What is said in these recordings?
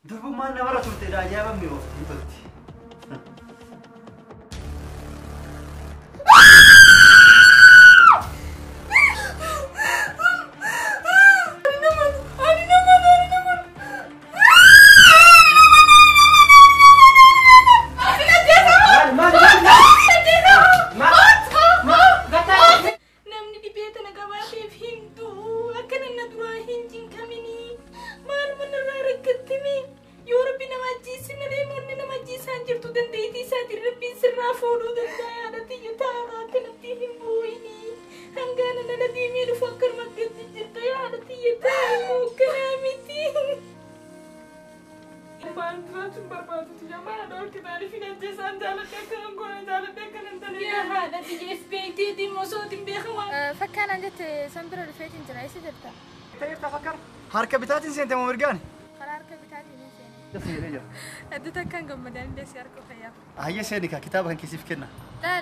Durbummaan namarra turte ajaa'iba mi'oofti tolti. Harka bitaatiin seente moo mirgaan? Karaa harka bitaatiin seene. Adda takkaan gammadaan illee si harka fayyaa. Ahiyya seeni kaa kitaaba kan keessiif kenna.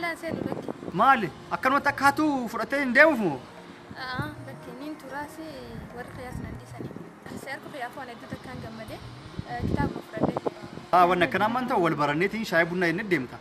Laa seeni bakki. Maali? Akkanumatti akka haatu fudhattee hin deemuuf moo? Bakki niin turaas warri fayyaas nan dhiisanii. Si harka fayyaaf waan adda takkaan gammadee kitaaba fudhadhee deema. Wanni akkanaa maan ta'u wal baranneetiin shaayii bunnaa jennee deemta.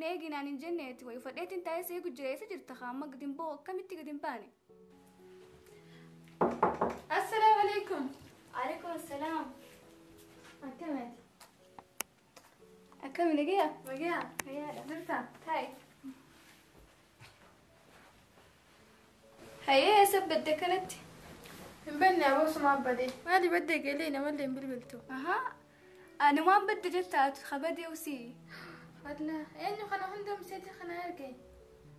Eeginaan hin jenneeti wayi uffadheetiin taa'ee see gujjireessa jirta amma gadi hin ba'u akkamitti gadi hin baane. Assalaamu alaikum. Alaikum assalaam. Akkamitti? Akkami nagaya? Nagaya. Nagayaadha. Jirta? Taa'i. Hayyee eessa badde kanatti? Hin banne aboosuma abbadee. Maali badde galee namallee hin bilbiltu. Ahaa. Ani waan badde jettaatu kabadee usii. Fadla, eenyu kana hunda miseetii kana arge?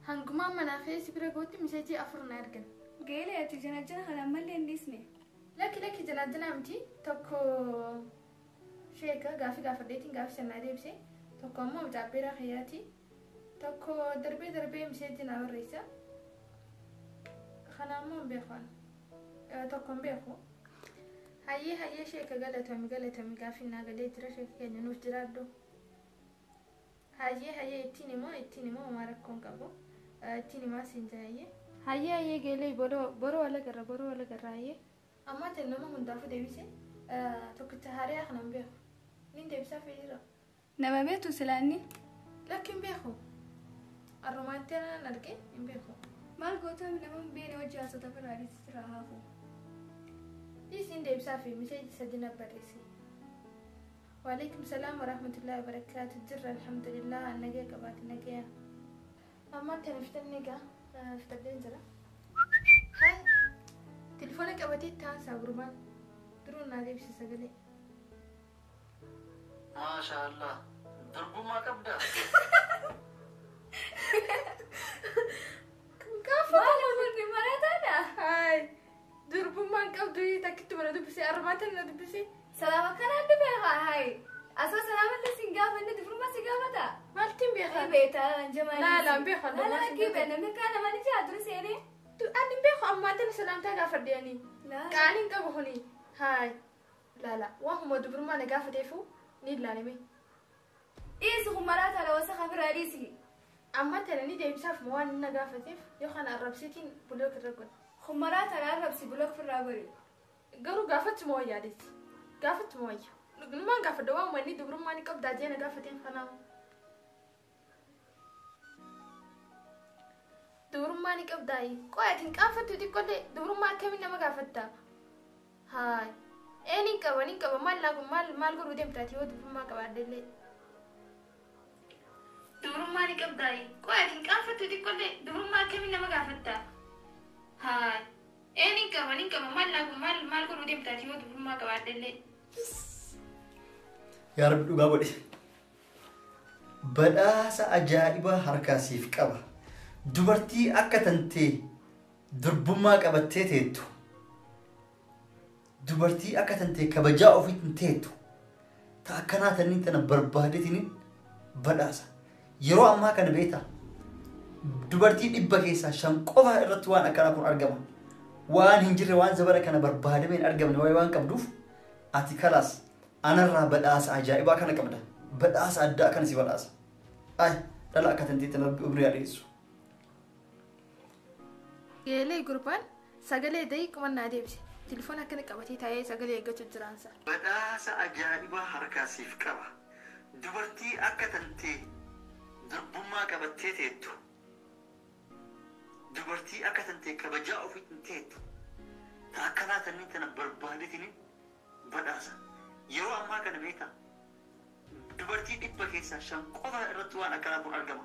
Hangumaan manaa keessa bira gootti miseetii afur na argan. Geelee ati janajjana kana ammallee hin dhiisne. Lakki lakki janajjana miti tokko sheeka gaafii gaafadheetiin gaafii sanaa deebise tokko ammoo mucaabbeeraa kayyaati tokko darbee darbee miseetii na barreessa. Kana ammoo hin beeku tokko hin beeku. Hayyee hayyee sheeka galatoomi galatoomi gaafii naa galee jira sheeka keenya nuuf jiraadhu. Hayyee hayyee ittiin immoo homaa rakkoon qabu ittiin himaa siin jaayyee. Hayyee hayyee geelee boroo wal agarra boroo wal agarra hayyee. Ammaa ta'e nama hundaafuu deebise tokkicha hariyaa kana hin beeku. Niin deebisaa fedhiira. Nama beektu silaanni? Lakki hin beeku. Arrumaatti anaan arge hin beeku. Maal gootami nama hin beekne hojii haasota biraa dhiisii haafu. Dhiisiin deebisaa fi miseeji sadi na barreesse. وعليكم السلام ورحمة الله وبركاته. جرة الحمد لله النجاة قبعت النجاة. أما أنت نفتني جا نفتني جرا. هاي تلفونك أبتي تانسا غربان درون نادي بس سجلي. ما شاء الله دربو ما كبدا. كفو. ما مرات أنا. هاي دربو ما كبدو تكتب ولا دبسي أربعة ولا دبسي. سلامة كان عندي بيها هاي أصلا سلامة اللي سنقافة إني دفر ما سنقافة مالتين بيها بيتا جمالي لا لا بيها لا لا كيف أنا من كان ما نجي أدرس يعني أنا بيها أما أنت سلامتها قافر دياني لا كانين قبهني هاي لا لا وهم دبر ما نقافة تيفو نيد لا نمي إيه سخمرات على وسخ براريسي أما تراني دي بساف موان نقافة تيف يخان الربسيتين بلوك الرجل خمرات على الربسي بلوك في الرابري قالوا قافت مويا ديت قافت مويا ما قافت دوام واني دبر ما نقب دادينا قافتين خناو دبر ما نقب داي قويتين قافت ودي كل دبر ما كمين ما قافتا هاي اني قبني قب مال لا مال مال قرو ديم تاتي ودبر ما قبا دلي دبر ما نقب داي قويتين قافت ودي كل دبر ما كمين ما قافتا هاي اني قبني قب مال لا مال مال قرو ديم تاتي ودبر ما قبا دلي يا رب dhugaa godhe badhaasa ajaa'ibaa harkaa siif qaba dubartii akka tantee durbummaa qabattee teettu Dubartii akka tantee kabajaa ofiitiin teettu ta akkanaa tanniin tana barbaadeetiin badhaasa. Yeroo ammaa kana beektaa dubartii 100 keessaa 5 qofa irratti waan akkanaa kun argama. Waan hin jirre waan zabana kana barbaadamee hin argamne waa'ee waan qabduuf ati kalaas anarraa badhaasa ajaa'ibaa kana qabda. Badhaasa addaa kana si badhaasa. Ay dhala akka tantee tana umrii adeessu. Geelee gurbaan sagalee daqiiquma naa deebise. Telefoon akkana qabatee taa'ee sagalee eeggachuu jiraansa. Badhaasa ajaa'ibaa harkaa siif qaba. Dubartii akka tantee durbummaa qabattee teettu. Dubartii akka tantee kabajaa ofiitiin teettu. Ta akkanaa tanniin tana barbaadeetiin badhaasa. Yeroo ammaa kana beektaa dubartii 100 keessaa 5 qofa irratti waan akkanaa kun argama.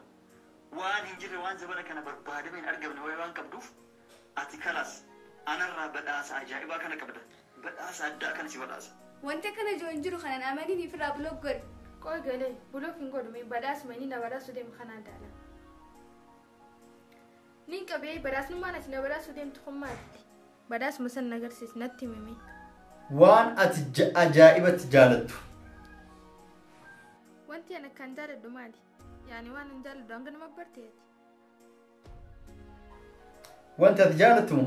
Waan hin jirre waan zabana kana barbaadamee hin argamne waa'ee waan qabduuf ati kalaas anarraa badhaasa ajaa'ibaa kana qabda. Badhaasa addaa kana si badhaasa. Wanti akkana jiru hin jiru kanan amaniin ifirraa bulook godhe. Qoy galee bulook hin godhume badhaasuma inni na badhaasu deemu kanaan daala. Nin qabee badhaasnummaan ati na badhaasu deemtu kun maali? Badhaasuma san na agarsiisi natti himi. Waan ati ajaa'ibatti jaalattu. Wanti ani akkaan jaaladhu maali? Yaani waan hin jaaladhu hanga nama barteeti. Wanti ati jaalattu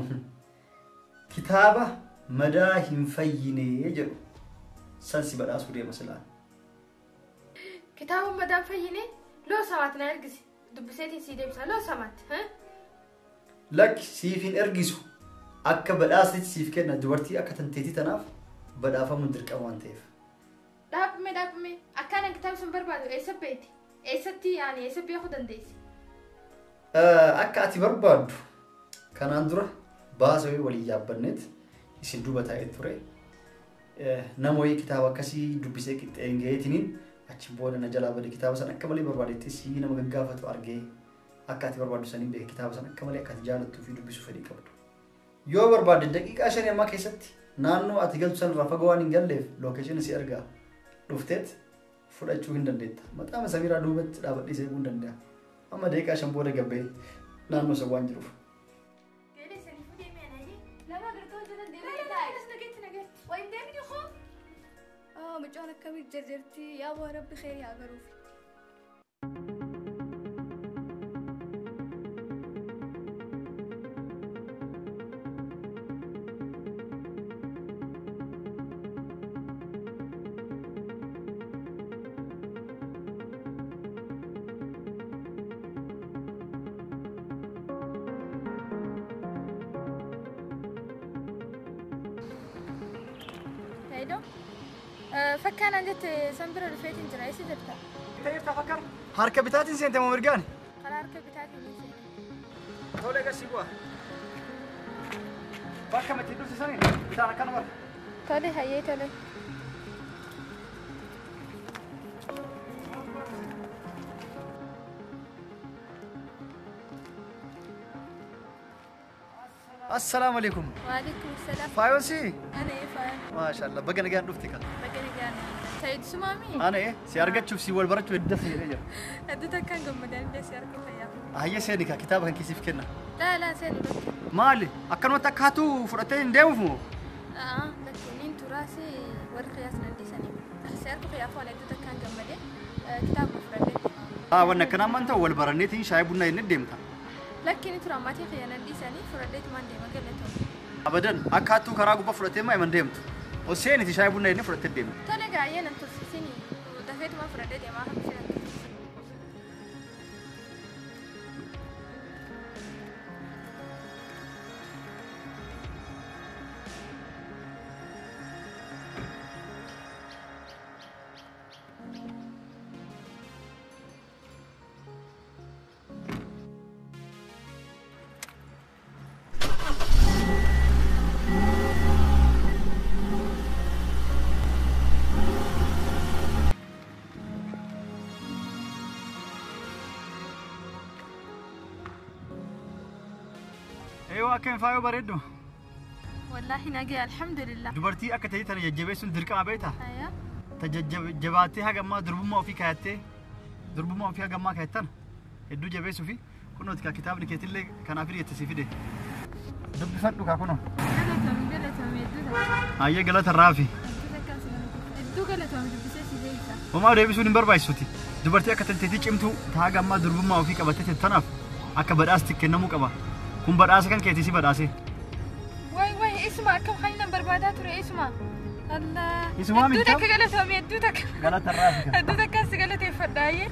kitaaba madaa hin fayyine jedhu san si badhaasuu deema silaan. Kitaaba madaa hin fayyine loo samaatti na ergisi. Dubbiseetiin sii deebisa loo samaatti. Lakki siif hin ergisu. Akka badhaasnitti siif kenna dubartii akka tanteetii tanaaf badhaafamuun dirqama waan ta'eef. Dhaabame dhaabame akkaan kitaaba sun barbaadu eessa beekti? Eessatti yaani eessa beekuu dandeessi? Akka ati barbaaddu kanaan dura baasa wayii walii yaabbanneet isin duuba taa'ee ture. Nama wayii kitaaba akkasii dubbisee qixxeen gaheetiniin achi booda na jalaa bade kitaaba sana akka malee barbaadetti si nama gaggaafatu argee akka ati barbaaddu saniin beeke kitaaba sana akka malee akka ati jaalattuu fi dubbisuu fedhii qabdu. Yoo barbaadde daqiiqaa 5 ammaa keessatti naannoo ati galtu sanarraa fagoo waan hin galleef lookeeshinii si argaa dhufteet fudhachuu hin dandeetta. Maxaama Samiiraa duubatti dhaabadhee eeguu hin danda'a. Amma daqiiqaa 5 booda gabbee naannoo san waan jiruuf. Geelee saniifuu deemee anayee. Nama gartuu hojjetan deemee taa'e. Nageetti nageetti. Wayin deemni koo? Mucaan akkamii jarjarti yaa waa rabbi kheyrii haa garuufi. Fakkaan an jette san bira dhufeetiin jira eessa jirta? Ta'eef fakkar. Harka bitaatiin seente moo mirgaan? Karaa harka bitaatiin ni seente. Tole gasii bu'a. Bakka matti dhufte saniin bitaan akkana bara. Tole hayyee tole. Assalaamu alaikum. Waalaikum salaam. Faayoon si? Ana faayoon. Maashaallah baga nagaan dhufte ka. Baga nagaan. Sayid sumaami? Ana si argachuuf si wal barachuu hedda seenee jira. Hedduu takkaan gammadaan illee si arguu fayyaa. Ahiyya seeni ka kitaaba kan keessiif kenna. Laa laa seeni bakki. Maali? Akkanumatti akka haatu fudhattee hin deemuuf moo? Lakki niin turaas warri qiyyaas nan dhiisanii. Si arguu qiyyaaf waan hedduu takkaan gammadee kitaaba fudhadhee deema. Wanni akkanaa ammaan ta'u wal baranneetiin shaayii bunnaa jennee deemta. Lakki ni tura maatii qiyyaa nan dhiisanii fudhadheetumaan deema galatoom. Abadan akka hattuu karaa gubbaa fudhattee maa himan deemtu. Oseeniti shaayii bunnaa jennee fudhattee deemtu. Tole gaa'ee nan tursiisini dafeetumaan fudhadhee deemaa hambisee nan tursiisini. Akka hin faayoo bareeddu. Wallaahi nagee alhamdulillah. Dubartii akka ta'e tana jajjabeessuun dirqama beektaa? Ayyaa. Ta jajjabaattee haga ammaa durbummaa ofii kaayattee durbummaa ofii haga ammaa kaayattan hedduu jabeessuu fi kunooti kaa kitaabni keetillee kanaaf hiriyatte si fide. Dubbifadhu kaa kunoo. Galatoomi galatoomi hedduu Hayyee galata raafi. Hedduu galatoomii dubbisee si deebisa. Homaa deebisuun hin barbaachisuti. Dubartii akka tanteetii cimtuu taaga ammaa durbummaa ofii qabattee tanaaf akka badhaasti kennamuu qaba. Kun badhaasa kan keetii si badhaase. Wayi wayi isuma akkam kan barbaadaa ture isuma. Allah. Isuma Hedduu takka galatoomii hedduu takka. Galata raafi. Hedduu takka si galateeffadha hayyee.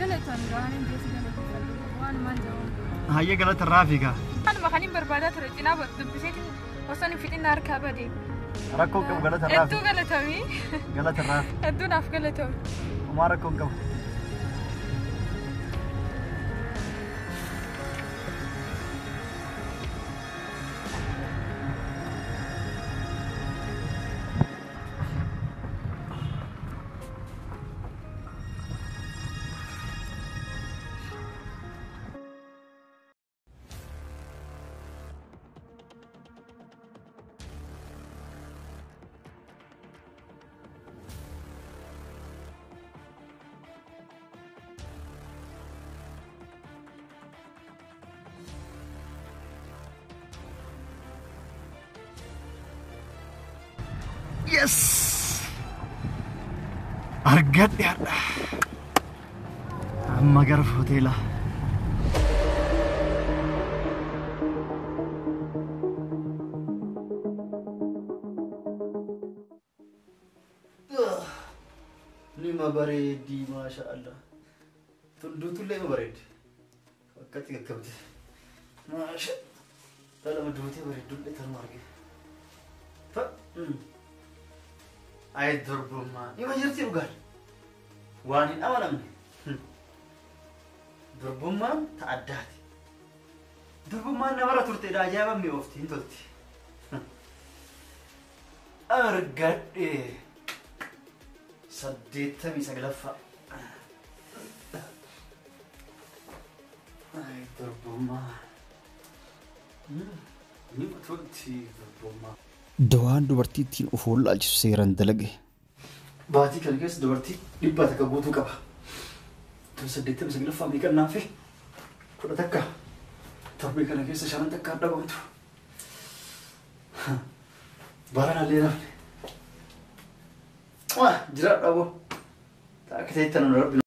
Galatoomii waan hin jeesi galateeffadha waan maan jedhamu. Hayyee galata raafi gaa. Kanuma kan hin barbaadaa ture cinaa dubbiseetiin osoo hin fixin harkaa bade. Rakkoo qabu galata raafi. Hedduu galatoomii. Galata raafi. Hedduu naaf galatoomii. Homaa rakkoo hin qabu. Yes! Argadhe har'a. Amma gara hoteelaa. Nima bareeddi maasha Allah. Tulluutullee ma bareeddi. Akkatti gaggabde. Maasha. Talama duutee bareeddullee taluma arge. Ta. Ay durbummaa. Nima jirti dhugaan. Waan hin amanamne. Durbummaan ta addaati. Durbummaan namarra turteedha ajaa'iba mi'oofti hin tolti. Argadhe. 89ffaa. Ay durbummaa. Nima tolti durbummaa. Dawaan dubartii ittiin of wallaalchisu seeraan dalage. Baatii kana keessa dubartii 100 guutuu qaba. 89ffaa meeqa naafe? 11. Torbee kana keessa 5 adda baatu. Baranallee nafne. Jiraadha aboo. Akka ta'etti nu rabbi.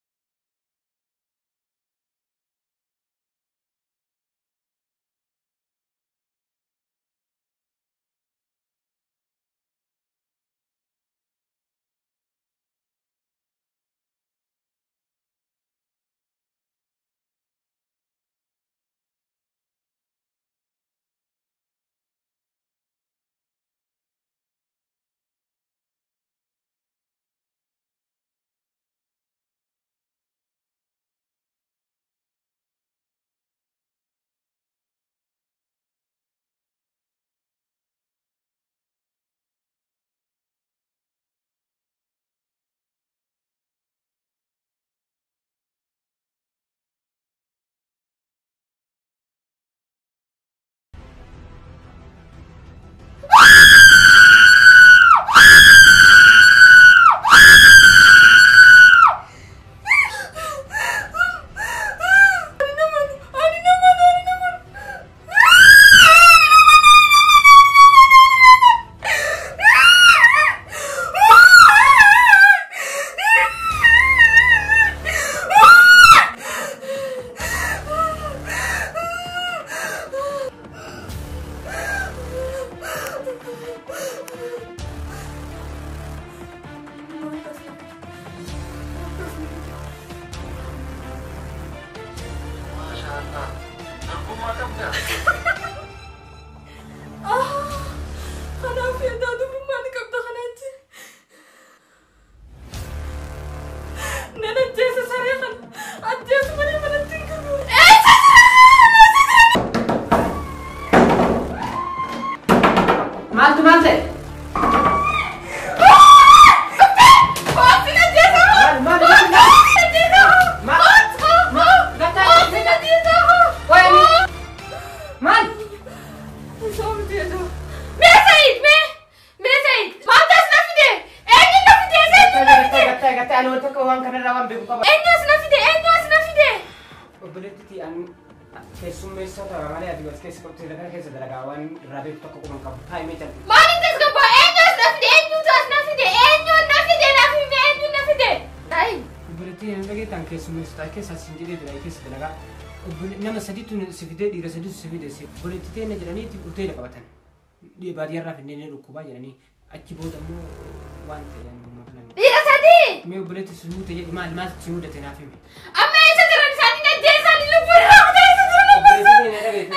Maaltu maal ta'e? Maal? Keessummeessa ta'a malee ati as keessa qottee lafa keessa dalagaa waan irraa beektu tokko quban qabu. Taa'imee jalli. Maaliin tasgabbaa? Keessummeessitaa keessa siin jedhee jira keessa dalagaa. Nama sadiitu si fidee dhiira sadiitu si fide obboleetti teenya jedhanii hoteela qabatan. Baadiyyaarraa finnee dhukkubaa jedhanii achi booda immoo waan ta'e uummata namni. Dhiira sadii! Mee obboleetti si mute jedhi maal maal si mudate naaf himi. Amma eessa jiran isaanii ajjeesanii lubbuu irraa kutaa eessa jiran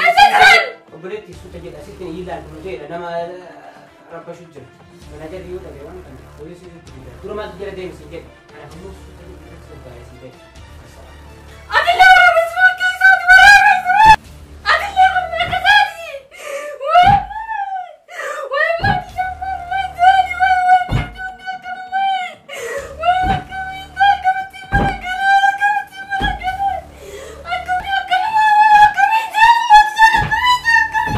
eessa jiran? Obboleetti suuta jedha asitti ni ilaallu hoteela nama rabbashu jira. Manaajarri yoo dhabe waan kana poolisii sitti jira. Dura maaltu jala deemsi jedhe. Kanaaf immoo suuta jedhi sodaa'ee si jedhe. Atillee waraabessi bakkee isaati waraabessi! Atillee waraabessi isaati! Wayi maatii jammaan jaani wayi wayi akkamii wayi akkamii akkamitti baragala akkamitti baragala akkamii akkamii akkamii jaani akkamii akkamii.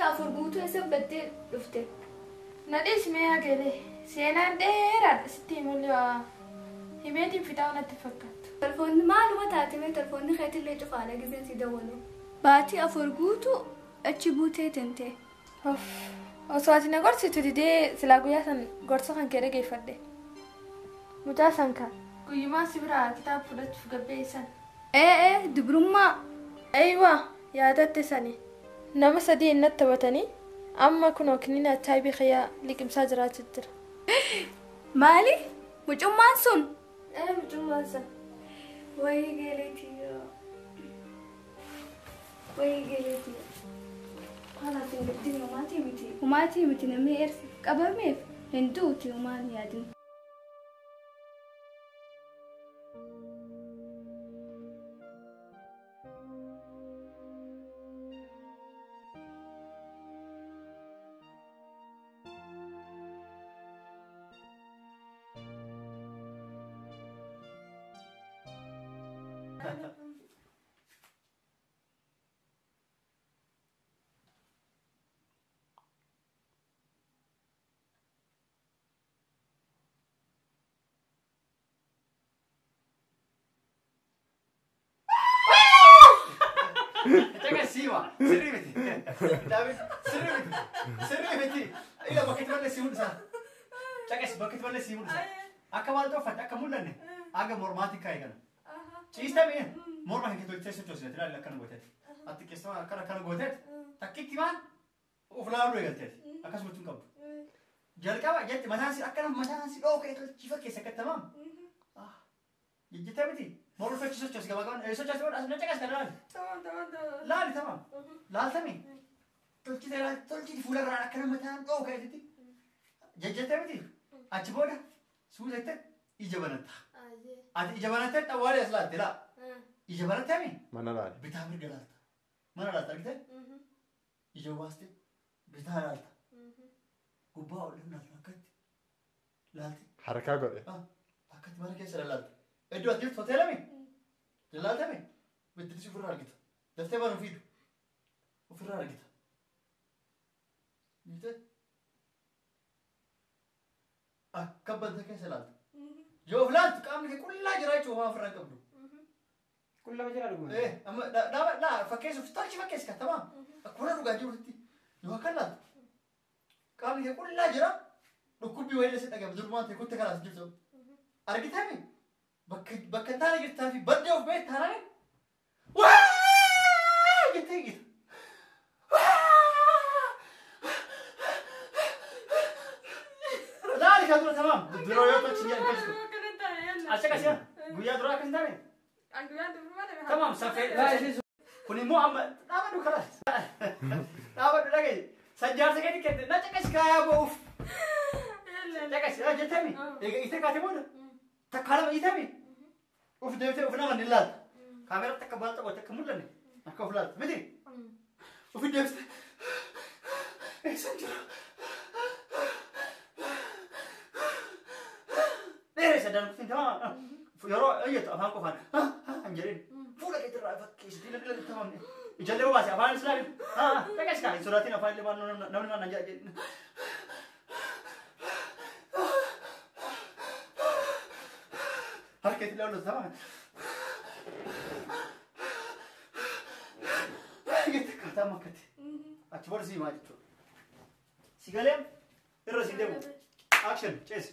Afur guutuu eessa baddee dhufte? Nadhiis mee hageelee seenaan dheeraadha sitti himulle himeetiin fixaa natti fakkaattu. Telefoonni maaluma taate mee telefoonni keetillee cufaadha giseen si dawwalu. Baatii afur guutuu achi buutee tente. Osoo ati na gorsitu didee silaa guyyaa san gorsa kan kee dhageeffadhe. Mucaa sanka guyyumaa si biraa kitaaba fudhachuuf gabbeessan. Ee dubrummaa. Eeywa yaadatte sani. Nama sadii innatti taphatanii amma kunoo kiniina HIV xiyyaa liqimsaa jiraachuu jira. Maali? Mucummaan sun? Ee mucummaan sun. Wayii galeetii. Wayii galeetii. Kanaaf hin gaddin humaatii miti. Humaatii miti namni eersi qabameef hin duuti humaan yaadin. Siwa, sirrii miti. David, sirrii miti. Sirrii miti. Ila bakka itti balleessii mul'isa. Caqas bakka itti balleessii mul'isa. Akka maal tolfatte akka mul'anne aga mormaatiin kaa'e kana. Ciista mi'e morma hin tolchee sochoosine ilaali akkana gooteeti. Ati keessumaa akkana akkana gooteeti takkitti maan of laaluu eegalteeti. Akkas gochuun qabdu. Jalqaba jetti mataan si akkana mataan si dhookee tolchifa keessa akka tamaam. Jejjitee miti. Morma sochii sochoos gabaa gaban sochoos as na caqas kana laali. Laali tamam. Laaltami. Tolchite tolchiti fuularraan akkana mataan dhookeetitti. Jejjettee miti. Achi booda suusatte ija banatta. Ati ija banattee xawwaalee as laatte laa. Ija banattee mi? Mana laali. Bitaa mirga laalta. Mana laalta argitee? Ija baaste bitaa laalta. Gubbaa ol laalta akkatti. Laalti. Harkaa godhe. Akkatti mana keessa laalta. Iddoo ati jirtu hoteela mi? Laaltami? Biddilisi ofirraa argita. Daftee baanu fiidu. Ofirraa argita. Miite? Akka banta keessa laalta. Yoo of laaltu qaamni kee qullaa jira jechuun homaa ofirraa hin qabdu. Qullaa jira dhuguma. Amma dhaaba fakkeessuuf tolchi fakkeessi kan tamaam. Akkuma dhugaa jirutti yoo akka laaltu qaamni kee qullaa jira dhukkubbii wayii illee si dhagahama durumaan ta'e kutte kanaas jirtu. Argitami? Bakka taana jirtaa fi baddee of beektaa taanaan waa jettee eegita. Laali kan dura tamaam. Dura yoo tolchi hin tolchitu. Achi akkasii guyyaa duraa akkas hin taane? Tamaam safee. Kun immoo amma dhaabadhu karaa. Dhaabadhu dhagaye. Sanjaarsa keetti kenne na caqas kaayaa bo'uuf. Caqas jettami. Egaa itee kaatee booda. Takka lama itami. Uf deebitee uf nama ni laalta. Kaameeraa takka baal tokko takka mul'anne akka of laalta miti. Uf deebiste. Eessan jira? Dheeressa daankutiin tamam. Yeroo eeyyatu afaan qofaan hin jedhin. Fuula keetirraa fakkeessitii namni lalli tamamne. Ijallee bobaase afaan islaamin. Dhaqas kaa hin sodaatiin afaan illee namni maan nan jedha. Harka itti ilaalu tamam. Jette akkaataa makkatti. Achi booda si himaa jechuudha. Si galee irra si deemu. Action ceesi.